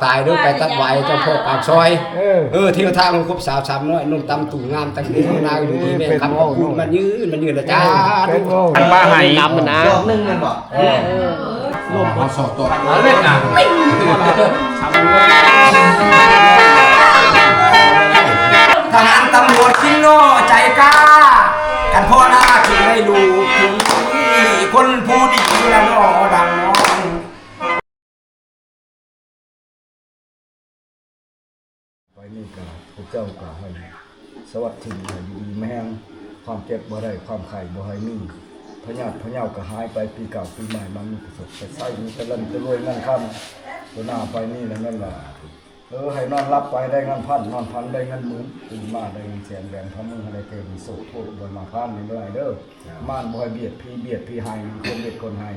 ຕາຍເດີ ໄປຕັດຫວາຍເຈົ້າພໍ່ປາກຊອຍ. ເອີ ເອີ ເທວະທາຄົງຄົບສາວສາມນ້ອຍ ໜຸ່ມຕຳຕູງາມ ຕັ້ງຢູ່ນາຢູ່ດີແມ່ນຄຳ ຂອບຄຸນ ມັນຍືນ ມັນຍືນລະຈ້າ. ອັນມາໃຫ້ນຳນະ ດອກໜຶ່ງແມ່ນບໍ່? ເອີ ລົມເຂົາສອບຕໍ່ ເອົາເລີຍກະ ທະຫານຕຳຫຼວດຈິງໜໍ້ໃຈກ້າ ຄັນພໍ່ນາຈຶ່ງໄດ້ລູກ ຄົນຜູ້ດີລະໜໍ່ດັງນ້ອງ. ໄປນີ້ກະ ພວກເຈົ້າກະໃຫ້ສະຫວັດດີ ໃຫ້ຢູ່ດີມີແຮງ ຄວາມເຈັບບໍ່ໄດ້ ຄວາມໄຂ້ບໍ່ໃຫ້ມີ ພະຍາດພະເຍົາກະຫາຍໄປ ປີເກົ່າປີໃໝ່ມາມີແຕ່ສຸກແຕ່ໃສ ມີແຕ່ເງິນແຕ່ລວຍເງິນຄຳ ຕົວໜ້າໄປນີ້ລະນັ້ນລະ ເອີ ໃຫ້ນອນຫຼັບໄປໄດ້ເງິນພັນ ນອນຝັນໄດ້ເງິນໝື່ນ ຕື່ນມາໄດ້ເງິນແສນ ແບນຝ່າມືໃຫ້ໄດ້ເຕັມ ມີໂຊກໂພດອວຍມາພານເລື້ອຍໆເດີ ມານບໍ່ໃຫ້ບຽດ ຜີບຽດຜີໃຫ້ ຄົນບຽດຄົນໃຫ້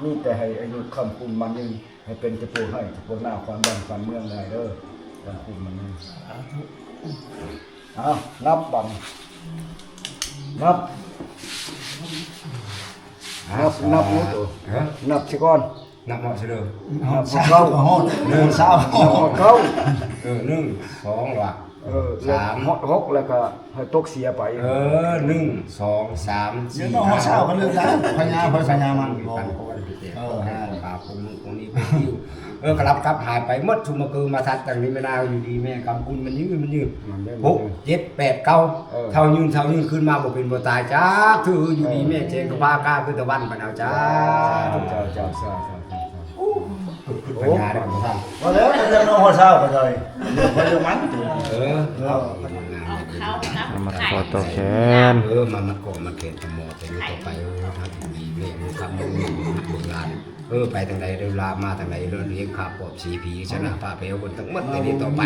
ມີແຕ່ໃຫ້ອາຍຸຄ້ຳຄູນໝັ້ນຍືນ ໃຫ້ເປັນເຈົ້າໂພດໄຮ່ເຈົ້າໂພດນາ ຂວັນບ້ານຂວັນເມືອງໄດ້ເດີ ຂວັນຄູນໝັ້ນຍືນ. ເອົາ ນັບບັດ ນັບ ນັບ ນັບ ນັບຊິກ່ອນ ນັບຮອດຊິເດີ ນັບຮອດເກົ້າ ເດີ ນັບຮອດເກົ້າ ເອີ ໜຶ່ງ ສອງ ລະ ເອີ ສາມ ຮອດຫົກ ແລ້ວກະໃຫ້ຕົກເສຍໄປ ເອີ ໜຶ່ງ ສອງ ສາມ ສີ່ ຫ້າ ຫົກ ເຈັດ ແປດ ເກົ້າ ສິບ ເອີ ກະລັບກັບຫາຍໄປໝົດ ຊຸມມະເກີມາທັດ ຕັ້ງນີ້ແມ່ນາຢູ່ດີແມ່ນຄຳ ຄຸນມັນຍືນ ມັນຍືນ ຫົກ ເຈັດ ແປດ ເກົ້າ ເອີ ເທົ່າຍືນ ເທົ່າຍືນ ຄືນມາບໍ່ເປັນບໍ່ຕາຍຈັກເທື່ອ ຢູ່ດີແມ່ແຈ້ງກະພາກາ ຄືຕະວັນບັນເອົາ ສາທຸ ເຈົ້າ ເຈົ້າ ສາທຸ ສາທຸ ສາທຸ. ໂອ້ ເກີດຂຶ້ນປັນຍາໄດ້ບໍ່ທ່ານ ວ່າແລ້ວ ເລື່ອງນ້ອງຮອດເຊົ້າກໍໄດ້ ເລື່ອງໃຜເລື່ອງມັນຕິ ເອີ ເອີ ເອົາເຂົ້າມາຂໍຕໍ່ແຂນ ເອີ ມາມັດກໍມັດແຂນກັບໝໍ ແຕ່ນີ້ຕໍ່ໄປ ເອີ ທາງທີ່ດີແມ່ນຄຳ ເອີ ລູກຫຼານ ເອີ ໄປທາງໃດເດີ ລາມາທາງໃດເດີ ລ້ຽງຂ້າປອບສີຜີຊະນະ ພາໄປເອົາເພິ່ນທັງໝົດ ແຕ່ນີ້ຕໍ່ໄປ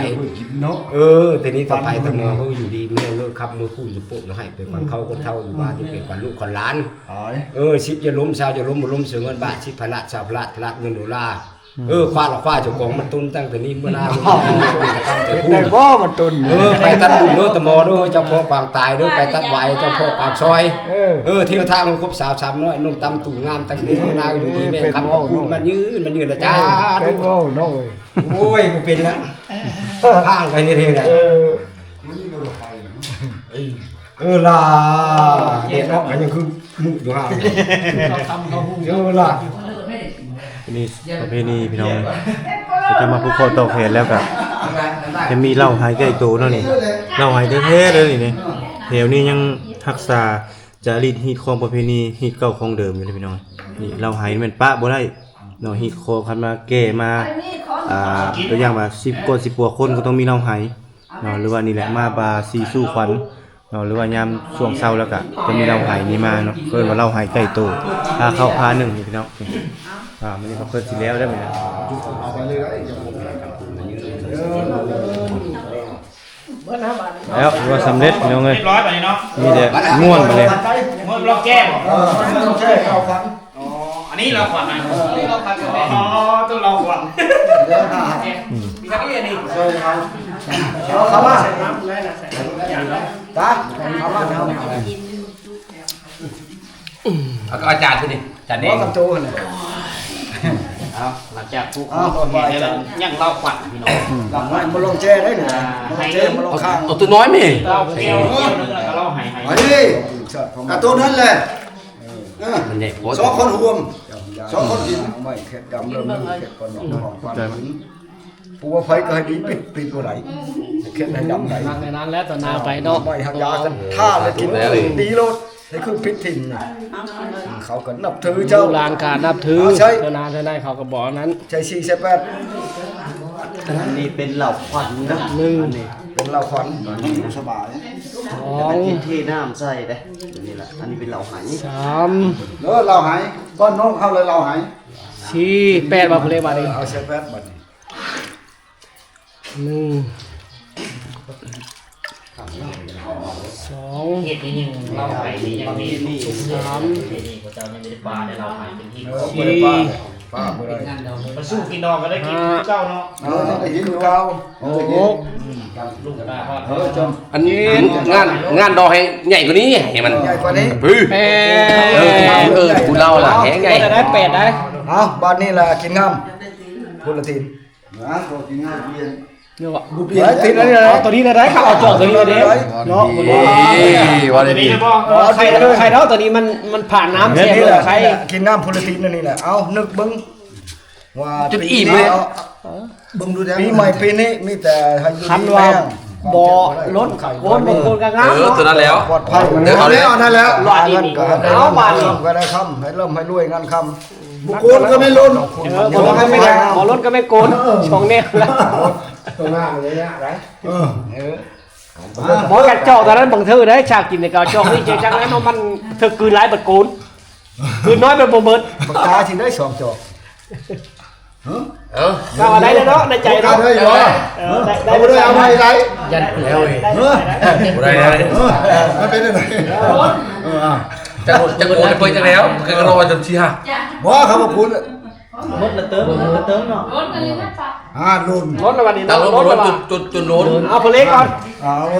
ເອີ ແຕ່ນີ້ຕໍ່ໄປ ຕາໝໍ ເອີ ຢູ່ດີແມ່ນເດີ ຄຳມື້ຄູນຢູ່ໂປະ ໃຫ້ເປັນຂວັນເຂົາຄົນເຖົ້າ ຢູ່ບ້ານ ເປັນຂວັນລູກຂວັນຫຼານ ເອີ ສິບຢ່າລົ້ມ ຊາວຢ່າລົ້ມ ບໍ່ລົ້ມເສຍເງິນບາດ ສິບພະລາດ ຊາວພະລາດ ພະລາດເງິນໂດລາ ເອີ ຄວ້າລະຄວ້າເຈົ້າຂອງມັນຕົນຕັ້ງແຕ່ນີ້ເມື່ອນານ ເຮັດໄດ້ບໍ່ມັນຕົນ ເອີ ໄປຕັດບຸນເດີຕະໝໍເດີ ເຈົ້າພໍ່ປາງຕາຍເດີ ໄປຕັດຫວາຍເຈົ້າພໍ່ປາງຊອຍ ເອີ ເທວະທາຄົງຄົບສາວສາມນ້ອຍ ໜຸ່ມຕຳຕູງາມ ຕັ້ງຢູ່ນາຢູ່ດີແມ່ນຄຳ ຂອບຄຸນ ມັນຍືນ ມັນຍືນລະຈ້າ. ໂອ້ຍ ບໍ່ເປັນລະ ພາງໄປນີ້ເດ້ ເອີ ເອີ ລະ ແດດອອກກໍຍັງຄືມືດຢູ່ຫັ້ນ ເອີ ລະ ນີ້ປະເພນີພີ່ນ້ອງ ເຂົາຈະມາຜູກຂໍ້ຕໍ່ແຂນແລ້ວກະ ຈະມີເຫຼົ້າໄຮໄກ່ໂຕເນາະນີ້ ເຫຼົ້າໄຮແທ້ໆເລີຍນີ້ ແຖວນີ້ຍັງຮັກສາຈາຣີດຮີດຄອງປະເພນີ ຮີດເກົ່າຄອງເດີມຢູ່ເດ້ພີ່ນ້ອງ. ນີ້ເຫຼົ້າໄຮແມ່ນປະບໍ່ໄດ້ເນາະ ຮີດຄອງຄັນມາແກ່ມາ ອ່າ ຕົວຢ່າງວ່າສິບກວ່າສິບກວ່າຄົນກໍຕ້ອງມີເຫຼົ້າໄຮ ເນາະ ຫຼືວ່ານີ້ແຫຼະ ມາບາສີສູ່ຂວັນເນາະ ຫຼືວ່າຍາມຊ່ວງເຊົ້າແລ້ວກະຈະມີເຫຼົ້າໄຫນີ້ມາເນາະ ເອີ້ນວ່າເຫຼົ້າໄຫໄກ່ໂຕ ພາເຂົ້າພາໜຶ່ງນີ້ພີ່ນ້ອງ. ອ່າ ມື້ນີ້ເພິ່ນຊິແລ້ວແລ້ວມື້ນີ້ ແລ້ວຖືວ່າສຳເລັດພີ່ນ້ອງເອີຍ ຮຽບຮ້ອຍບາດນີ້ເນາະ ມີແຕ່ມ່ວນບາດນີ້ ມ່ວນລອກແກ້ບໍ່? ເອີ ລອກແກ້ເຂົ້າຄັນ. ອໍ ອັນນີ້ລາວຂວັນນະ ເອີ ລາວຂວັນ ອໍ ຕົວລາວຂວັນ ເດີນຫາ ອືມ ມີທັງເອນີ້ ເຊີນເຂົາ ເອົາເຂົ້າມາ ຕາ ເຂົ້າມາ ເຂົ້າມາ ເອົາ ເອົາຈານໂຕນີ້ ຈານນີ້ ບໍ່ກັບໂຕຫັ້ນນະ ເອົາ ຫຼັງຈາກຜູ້ ເອົາ ຂໍຕໍ່ແຂນແລ້ວ ຍັງລາວຂວັນພີ່ນ້ອງ ອືມ ລາວຂວັນ ບໍ່ລອງແຈໄດ້ນີ້ ອ່າ ບໍ່ລອງແຈ ບໍ່ລອງຄາງ ເອົາ ເອົາໂຕນ້ອຍແມ່ ລາວແກ້ວໜຶ່ງ ແລ້ວກໍລາວໄຫ ໄຫ ເອົາໂຕນັ້ນແຫຼະ ເອີ ມັນໃຫຍ່ໂພດ ສອງຄົນຮ່ວມ ສອງຄົນກິນ ໄມ້ແຄດດຳເລີ່ມມີແຄດກ່ອນນອກ ຂອງຄວາມກິນ ຜົວໃຜກໍໃຫ້ດີ ປິດ ປິດບໍ່ໄດ້ ແຄດໃຫ້ດຳໄດ້ ນັ່ງໃນນັ້ນແຫຼະ ຕໍ່ໜ້າໄປເນາະ ໄມ້ຫັກຢາກັນ ຖ້າແລ້ວກິນ ແລ້ວ ຕີໂລດ ໃຫ້ຄືປິດຖິ້ມນີ້ ເຂົາກໍນັບຖືເຈົ້າ ລູກຫຼານກໍນັບຖື ເອົາໃຊ້ ເຈົ້ານາເຈົ້ານາຍເຂົາກໍບອກນັ້ນ ໃຊ້ສີ່ໃຊ້ແປດ ອັນນີ້ເປັນເຫຼົ້າຂວັນເນາະ ໜຶ່ງ ອັນນີ້ເປັນເຫຼົ້າຂວັນ ສະບາຍ ສອງ ເທນ້ຳໃສ່ເດ້ ນີ້ລະ ອັນນີ້ເປັນເຫຼົ້າໄຫ ສາມ ເອີ ເຫຼົ້າໄຫ ກ້ອນນ້ອງເຮົາເລີຍເຫຼົ້າໄຫ ສີ່ ແປດ ວ່າຜູ້ເລບາດນີ້ ເອົາໃສ່ແປດບາດນີ້ ໜຶ່ງ ສອງ ເຮັດນີ້ຍັງເລົ່າໄປນີ້ຍັງມີ ສາມ ນີ້ພະເຈົ້າຍັງມີປາໄດ້ເລົ່າໄປເປັນທີ່ ສີ່ ປາບໍ່ໄດ້ ໄປສູ່ກິນດອງກໍໄດ້ກິນຄືເກົ່າເນາະ ເອີ ໄດ້ກິນຄືເກົ່າ ຫົກ ລູກກໍໄດ້ຮອດ ເອີ ອັນນີ້ງານ ງານດອງໃຫ້ໃຫຍ່ກວ່ານີ້ ໃຫ້ມັນໃຫຍ່ກວ່ານີ້ ເອີ ເອີ ເອີ ຜູ້ເລົ່າລະແຮງໃຫຍ່ ໄດ້ແປດໄດ້ ເອົາ ບາດນີ້ລະກິນງາມ ພຸ້ນລະທີນ ນະ ກໍກິນງານວຽນ ເນາະ ບໍ່ປ່ຽນ ເອີ ຕິດອັນນີ້ເລີຍ ເອົາຕົວນີ້ເລີຍໄດ້ ເອົາຈອກຕົວນີ້ເລີຍເດ້ ເນາະ ເອີ ວ່າໄດ້ດີ ເອີ ໄຂ່ເນາະ ຕົວນີ້ມັນ ມັນຜ່ານນ້ຳແຊມເລີຍ ໄຂ່ ກິນນ້ຳໂພລາຕິນອັນນີ້ແຫຼະ ເອົາ ນຶກເບິ່ງ ວ່າຈົນອີ່ມເນາະ ເບິ່ງດູແລ້ວ ປີໃໝ່ປີນີ້ມີແຕ່ໃຫ້ຢູ່ດີມີແຮງ ຄັນວ່າບໍ່ລົ້ນໂກນ ບໍ່ໂກນກໍງາມເນາະ ເອີ ຕົວນັ້ນແລ້ວ ປອດໄພ ເອີ ເອົາແລ້ວ ເອົານັ້ນແລ້ວ ເອົາບາດນີ້ ເອົາບາດນີ້ ກໍໄດ້ຄຳ ໃຫ້ລ່ຳໃຫ້ລວຍງານຄຳ ບໍ່ໂກນກໍແມ່ນລົ້ນ ເອີ ບໍ່ລົ້ນກໍແມ່ນ ບໍ່ລົ້ນກໍແມ່ນໂກນ ສອງແນວລະ ຕົວໜ້າມັນຍາກໄດ໋ ເອີ ບໍ່ກັນຈອກຕອນນັ້ນບັງເທີໄດ້ ຊາກກິນແຕ່ເກົ່າຈອກນີ້ເຈຈັກແລ້ວເນາະ ມັນເຖິກກືນຫຼາຍບັດໂກນ ຄືນ້ອຍໄປບໍ່ເບິດ ບັກຕາຊິໄດ້ສອງຈອກ ເອີ ເອົາໄດ້ແລ້ວເນາະ ໃນໃຈເນາະ ເອີ ໄດ້ ເອົາບໍ່ໄດ້ ເອົາໃໝ່ໄດ້ ຢັນແລ້ວເອີຍ ບໍ່ໄດ້ ບໍ່ໄດ້ ເອີ ມັນເປັນຈັ່ງໃດ ເອີ ຈັກ ຈັກໂອນໄປຈັກແລ້ວ ກໍລໍຈົນຊິຫາ ບໍ່ ເຂົາບໍ່ຄູນ ໝົດລະເຕີມ ໝົດລະເຕີມເນາະ ອ່າ ລົ້ນ ລົ້ນລະບັດນີ້ ເອົາ ເນາະ ລົ້ນ ລົ້ນລະບັດ ຈົນ ຈົນ ຈົນລົ້ນ ເອົາ ເອົາເລີຍກ່ອນ ເອົາ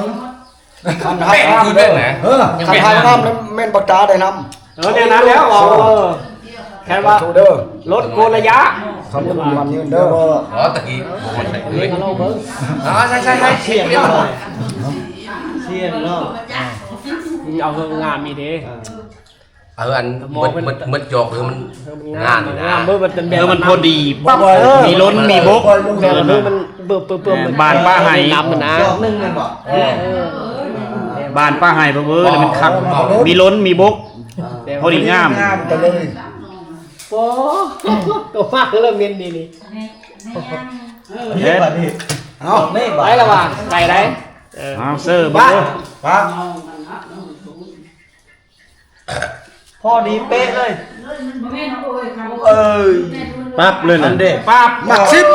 ຄັນຫາກງາມເດີ ເອີ ຄັນຫາກງາມແມ່ນບັກຕາໄດ້ນຳ ເອີ ແນວນັ້ນແລ້ວ ເອີ ແຄ່ວ່າລົດໂກນໄລຍະ ຄຳໝັ້ນຍືນເດີ ອໍ ຕະກີ້ບໍ່ໝັ້ນໃຈເລີຍ ເອົາ ໃສ່ ໃສ່ ໃສ່ ສຽງເນາະ ສຽງເນາະ ເອົາເຮືອງາມນີ້ເດ້ ເອີ ອັນໝໍເພິ່ນ ໝົດ ໝົດຈອກເອີ ມັນງາມ ງາມເບິ່ງມັນເປັນແບບ ເອີ ມັນພໍດີປັບ ເອີ ມີລົ້ນມີບົກ ແບບເອີ ມັນເບິ່ງ ເບິ່ງ ເບິ່ງ ແມ່ນ ມັນບານປາໄຫ ງາມນະ ດອກໜຶ່ງແມ່ນບໍ່ ເອີ ບານປາໄຫເບິ່ງເອີ ແລ້ວມັນຄັກ ມີລົ້ນມີບົກ ພໍດີງາມ ງາມໄປເລີຍ ໂອ້ ໂຕມາກເລີຍເມັນນີ້ນີ້ ເຮັດ ເອົາ ໄດ້ລະວ່າ ໄດ້ໄດ້ ເອີ ເອົາເຊີເບິ່ງເດີ ປະ ພໍດີເປະເລີຍ ເອີຍ ປັບເລີຍນະ ອັນເດ້ ປັບ ໝາກສິບ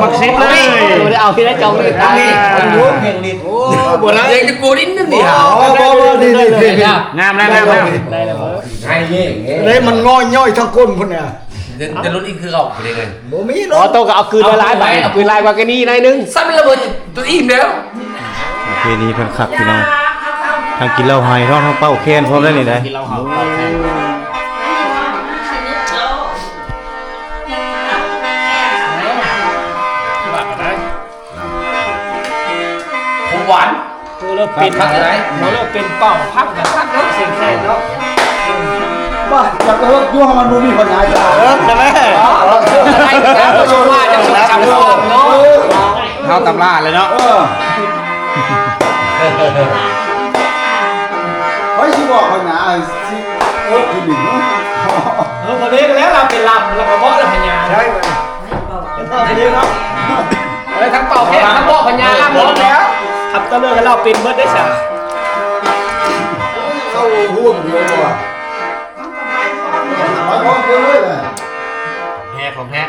ໝາກສິບເລີຍ ບໍ່ໄດ້ເອົາທີ່ໄດ້ຈອງນີ້ ອັນນີ້ ເພງລິດ ໂອ້ ບໍ່ໄດ້ ຍັງຈະໂກນອີກໜຶ່ງນີ້ ບໍ່ ບໍ່ ບໍ່ ນີ້ ນີ້ ນີ້ ງາມແລ້ວ ງາມແລ້ວ ໄດ້ແລ້ວ ໄດ້ແລ້ວ ເດ້ ມັນງໍ້ຍ້ອຍທັງກົ້ນພຸ້ນນະ ຈະ ຈະຫຼຸດອີກຄືເກົ່າ ບໍ່ໄດ້ເລີຍ ບໍ່ມີເນາະ ອໍ ໂຕກໍເອົາຄືນຫຼາຍໆໄປ ເອົາຄືນຫຼາຍກວ່ານີ້ໜ້ອຍໜຶ່ງ ຊ້ຳລະເບີດ ຕົວອີ່ມແລ້ວ ປະເພນີເພິ່ນຄັກພີ່ນ້ອງ ທັງກິນເຫຼົ້າໄຮເນາະ ທັງເປົ່າແຄນພ້ອມໄດ໋ນີ້ໄດ໋ ກິນເຫຼົ້າເຮົາເປົ່າແຄນ ຂອງຫວານ ໂອ້ ເລີ່ມເປັນ ຄັກໄດ໋ ໂອ້ ເລີ່ມເປັນເປົ້າພັກແລ້ວ ຄັກເນາະ ສຽງແຄນເນາະ ບ້າ ຢາກເລີກຢູ່ ມັນບໍ່ມີບັນຫາ ເອີ ໃຊ່ໄໝ ເອີ ເຮົາຕຳລາເລີຍເນາະ ເອີ ໃຜຊິບອກພະຍາ ຊິເອິກຢູ່ນີ້ ເອີ ພໍດີແລ້ວ ລາວເປັນລຳ ລາວກໍເວົ້າແລ້ວພະຍາ ໃຊ່ ເປັນເວົ້າໄປເລີຍເນາະ ເອີ ທັງເປົ່າແຄນ ທັງເວົ້າພະຍາລຳໝົດແລ້ວ ຄັບຕະເລີກໃຫ້ລາວເປັນເບິດໄດ້ຊະ ເຈົ້າຮູ້ຢູ່ບໍ່ ແທ້ຂອງແທ້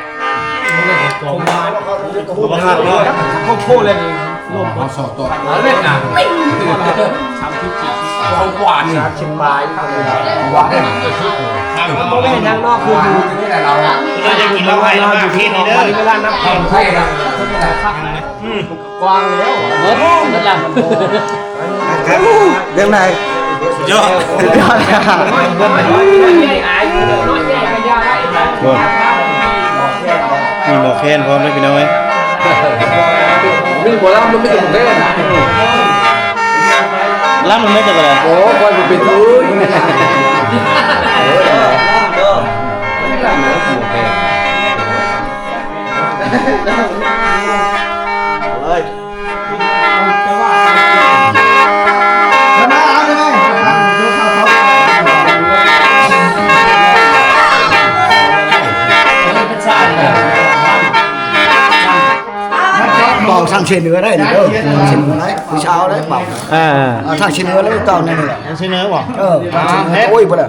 ຂອງແທ້ ຂອງໂຄເລີຍນີ້ ລົມເອົາສອດຕໍ່ ເອົາເລີຍນະ ສາມສິບ ຂອງຫວານ ສາມສິບປາຍ ຫວານ ບໍ່ແມ່ນທາງນອກ ຄືຢູ່ ເຮົາຈະກິນເຫຼົ້າໄຮ ເຮົາມາເພດນີ້ເດີ ເວລານັບແຂ່ງ ກວ້າງແລ້ວ ເບິດ ເບິດລະ ເລື່ອງໃດ ສຸດຍອດ ໂອ້ ມີໝໍ້ແຄນພ້ອມເດີພີ່ນ້ອງເອີຍ ມີໝໍ້ລຳ ມີໝໍ້ແຄນ ລຳນຳແມ່ນຈັກກະດາ ໂອ້ ຂ້ອຍບໍ່ເປັນເອີຍ ເອີຍ ເປົ່າທາງເຊເໜືອໄດ້ນີ້ເດີ ທາງເຊເໜືອໄດ້ ຜູ້ຊາວໄດ້ເປົ່າ ເອີ ເອົາທາງເຊເໜືອແລ້ວເປົ່ານັ້ນແຫຼະ ທາງເຊເໜືອບໍ່ ເອີ ທາງເຊເໜືອ ໂອ້ຍ ພຸ້ນແຫຼະ.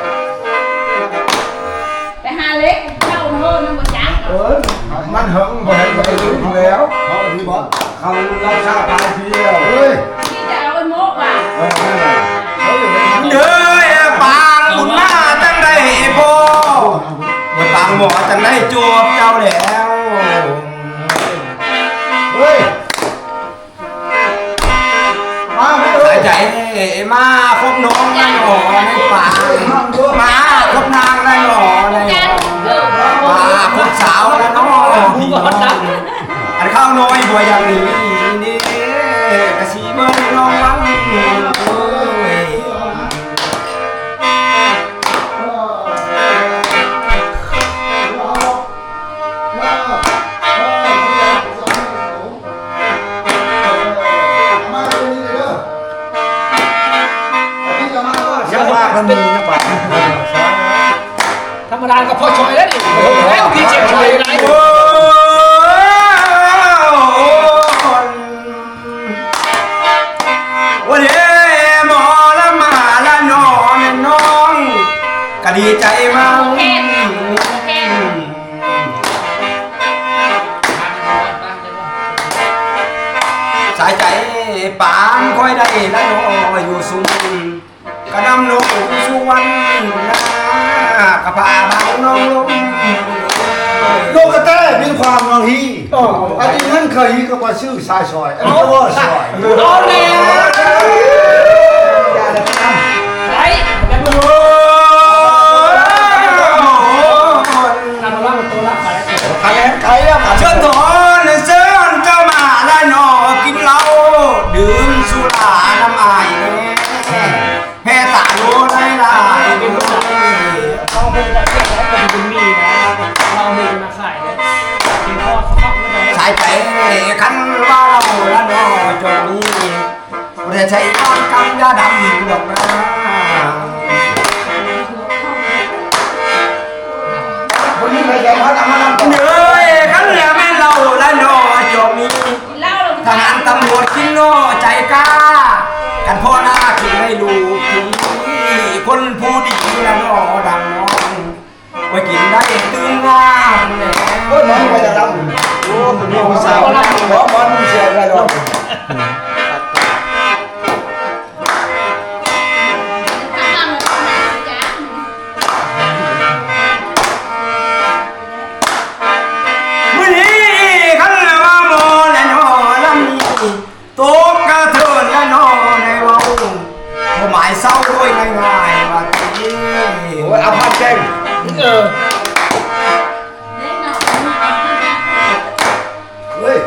ໄປຫາເຫຼັກເຈົ້າເຮີນຳບໍ່ຈັກ ເອີ ມັນເຫິງບໍ່ເຫັນໄປລຸ້ນແລ້ວ ເຂົາອັນນີ້ບໍ່ ເຂົາລັກສາຕາຍເພຍເອີຍ ທີ່ຈະເອົາໄປໂມະວ່າ ເອີ ນັ້ນແຫຼະ ເດີ ປາງບຸນມາຈັ່ງໄດ້ພໍ່ ເດີ ປາງໝໍຈັ່ງໄດ້ຈວບເຈົ້າແລ້ວ ເອີຍ ມາເດີ ໃຈ ມາຄົບນ້ອງລະໜໍໃນປ່າ ມາຄົບນາງລະໜໍໃນ ມາຄົບສາວລະໜໍ ພີ່ນ້ອງ ອັນຂ້າວນ້ອຍບໍ່ຢ່າງນີ້ນີ້ ກະຊິເບິ່ງນ້ອງວັງ ເອີຍ. ທຳມະດາກໍພໍຊ່ອຍແລ້ວນີ້ ໂອ້ ພີ່ເຈັບຊ່ອຍຫຼາຍ ໂອ້ ໂອ້ເດ ໝໍລະມາລະໜໍແມ່ນນ້ອງ ກະດີໃຈມາ ແມ່ນ ແມ່ນ ສາຍໃຈປານຄ່ອຍໄດ້ລະໜໍຢູ່ຊຸມ ກະນຳນ້ອງສູ່ສວນ ກະພາບາງນ້ອງລົມ ໂລກະແຕມີຄວາມນ້ອງຮີ ເອີ ອັນນີ້ນັ້ນເຄີຍຮີກະວ່າຊື່ຊາຍຊອຍ ອັນນີ້ວ່າຊອຍ ເອົາແລ້ວ ໄດ້ ເຊີນທອນເຊີນເຈົ້າມາລະໜໍກິນເຫຼົ້າ ດື່ມສຸລານຳອ້າຍແດ່ ແຜ່ຕາໂລໄລລາຍ ເຮົາເພິ່ນຈະເກັບໄວ້ເປັນບຸນມີນະ ເຮົາເອົາໝູມາຂາຍເດ້ ເປັນພໍ່ເຂົາເຂົ້າເລີຍ ສາຍໃຈຄັນວ່າເລົ່າລະໜໍຈົງມີ ບໍ່ໄດ້ໃຊ້ນອນກຳຢາດຳດອກນາ ບໍ່ມີໃຜໃຊ້ເຮົານຳມານຳ ເອີຍ ຄັນແມ່ນເຫຼົ້າລະໜໍຈົງມີ ທະຫານຕຳຫຼວດກິນເນາະໃຈກ້າ ຄັນພໍ່ນາກິນໃຫ້ລູກກິນ ຄ ຄົນຜູ້ດີລະເນາະ ດັງນ້ອງ ໄວ້ກິນໄດ້ຕື່ມງາມແລ້ວ. ໂອ້ຍ ມັນໄປລະລຳ ໂອ້ ມີຜູ້ສາວ ບໍ່ ບໍ່ ມັນເສຍໄດ້ດອກ. ມື້ນີ້ຄັນລະວ່າໝໍລະເນາະ ລຳນີ້ ຕົກກະເທີນລະເນາະ ໄດ້ເວົ້າ ບໍ່ໝາຍເຊົາໂດຍງ່າຍໆວ່າຕິ. ໂອ້ຍ ອາພາດແຈ້ງ ເອີ ເຮີ້ຍ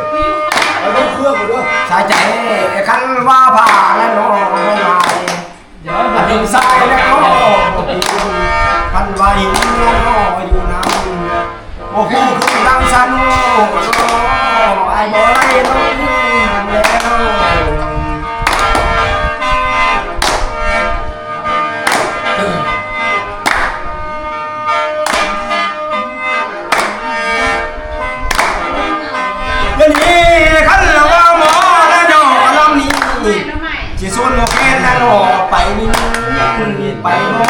ເອົາເຄື່ອງມາດ້ວຍ ສາຍໃຈ. ຄັນວ່າຜ້າລະເນາະ ບໍ່ໝາຍ ອັນນີ້ຊາຍແລ້ວເນາະ ຄັນວ່າຫີນແລ້ວເນາະ ຢູ່ນຳ ບໍ່ຮູ້ຄືນຳຊະເນາະ ອ້າຍບໍ່ໄດ້ເນາະ ແລ້ວ. ດຽວນີ້ຄັນລະວ່າໝໍລະເນາະ ລຳນີ້ ຊິຊວນໝໍແຄນລະເນາະ ໄປນີ້ ໄປໝໍ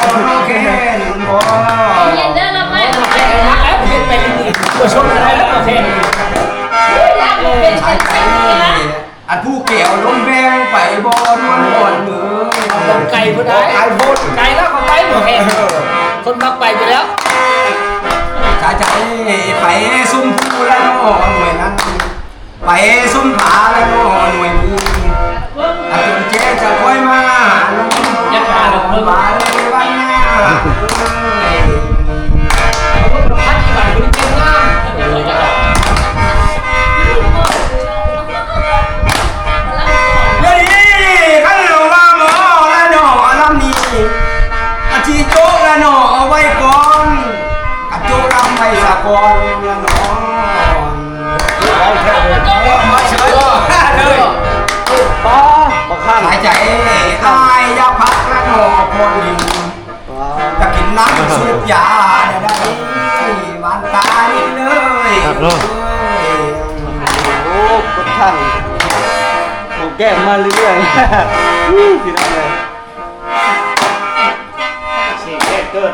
ແຄນບໍ່ ເຮັດໄປນີ້ ບໍ່ຊົນອະໄລແລ້ວໝໍແຄນ ອັນຜູ້ແກ້ວລົມແບງໄປບໍ່ນວນອ່ອນເອີຍ ໄກພຸ້ນໃດ ໄກພຸ້ນ ໄກແລ້ວກໍໄປໝໍແຄນ ຄົນມັກໄປຢູ່ແລ້ວ ສາຍໃຈ ໄປຊຸມພູລະເນາະ ໜ່ວຍນັ້ນ ໄປຊຸມຜາລະເນາະ ໜ່ວຍພູ ອາຈົນແຈຈະຄ່ອຍມາ ຢ່າພາດເດີ ມາເລີຍວັນໜ້າເອີຍ. ດຽວນີ້ຄັນລະວ່າໝໍລະເນາະ ລຳນີ້ ອາຊິໂຈະລະເນາະ ເອົາໄວ້ກ່ອນ ກະໂຈະລຳໄວ້ສາກ່ອນລະເນາະ. ປ້າ ບັກຂ້າງ ສາຍໃຈ ອ້າຍຢ່າພັກລະເນາະ ພອນດິນ ຈະກິນນ້ຳສູບຢາໄດ້ ຫວານຕາຍເລີຍ ຄັກເນາະ ໂອ້ ກົດຄັງ ຂອງແກ້ມມາເລື້ອຍໆ ພີ່ນ້ອງເອີຍ. ສຽງແກເກີດ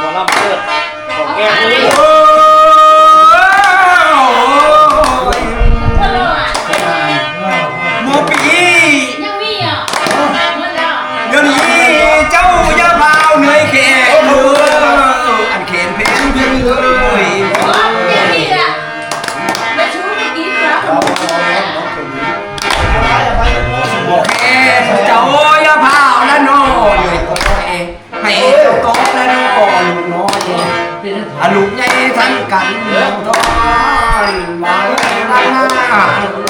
ໝໍລຳເກີດ ຂອງແກເກີດ ໂອ້ຍ ໝໍປີ ຍັງມີອ່ະ ໝົດແລ້ວ ດຽວນີ້ເຈົ້າຢ່າພາວເໜືອຍແຂນເດີ ອັນແຂນເພນເພິ່ນເອີຍ ຍັງມີອ່ະ ມາຊູມາກິນເນາະ ໂອເຄ ເຈົ້າຢ່າພາວລະເນາະ ເໜືອຍກວ່າເອ ໃຫ້ເຈົ້າຕອບແລ້ວເນາະ ລູກນ້ອຍ ອາ ລູກໃຫຍ່ທັນກັນ ເອີ ມາເລີຍນາງນາ